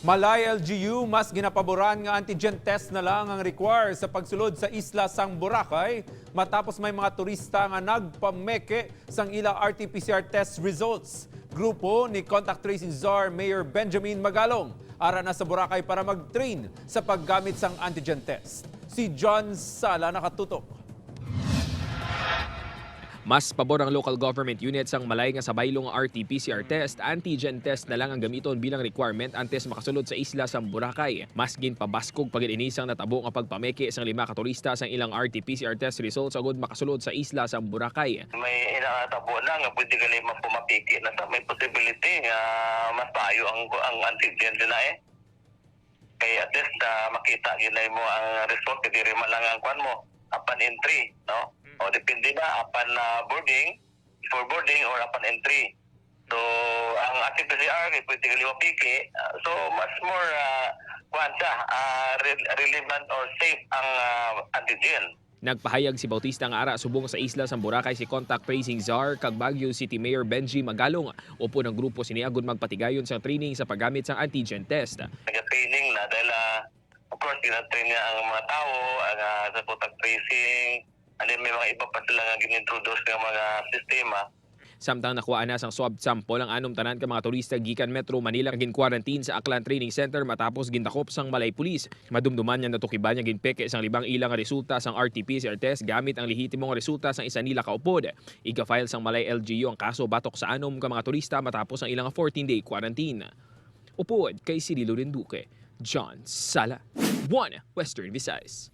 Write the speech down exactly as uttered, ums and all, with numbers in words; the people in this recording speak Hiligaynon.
Malay L G U, mas ginapaboran nga antigen test na lang ang require sa pagsulod sa isla sang Boracay matapos may mga turista nga nagpameke sang ila R T P C R test results. Grupo ni Contact Tracing Czar Mayor Benjamin Magalong ara na sa Boracay para mag-train sa paggamit sang antigen test. Si John Sala nakatutok. Mas pabor ang local government unit sang Malay nga sa baylo nga R T P C R test, antigen test na lang ang gamiton bilang requirement antes makasulod sa isla sang Boracay. Mas ginpabaskog pa gid ini sang natabo nga pagpameke sang lima ka turista sang ilang R T P C R test results agud makasulod sa isla sang Boracay. May inatabo na nga pwede gali man pumapiki na sa may possibility nga mas maayo ang, ang antigen din na eh. Kay at least na makita gid na mo ang result, kay diri man lang ang kwan mo, upon entry, no? Mm. O depende na, upon ah, boarding, before boarding or upon entry. So, ang ating P C R, kay pwede ka lima piki, ah, so mas more, ah, kwan siya, ah, re- relevant or safe ang ah, antigen. Nagpahayag si Bautista nga ara subong sa isla sang Boracay si Contact Tracing Czar kag Baguio City Mayor Benji Magalong upod ang grupo sini agud magpatigayon sang training sa paggamit sang antigen test. Nag-training na dahil, ah, of course, gina-train niya ang mga tao, ang ah, sa contact tracing, and then may mga iba pa sila nga gin-introduce nga mga sistema. Samtang nakuha na sang swab sample ang anom tanan ka mga turista gikan Metro Manila nga gin-quarantine sa Aklan Training Center matapos gindakop sang Malay Police. Madumduman nga natukiban nga ginpeke sang libang ila nga resulta sang R T P C R test gamit ang lehitimo nga resulta sang isa nila ka upod. Iga-file sang Malay L G U ang kaso batok sa anom ka mga turista matapos ang ilang fourteen-day quarantine. Upod kay Cirilo Rinduque, John Sala, One Western Visayas.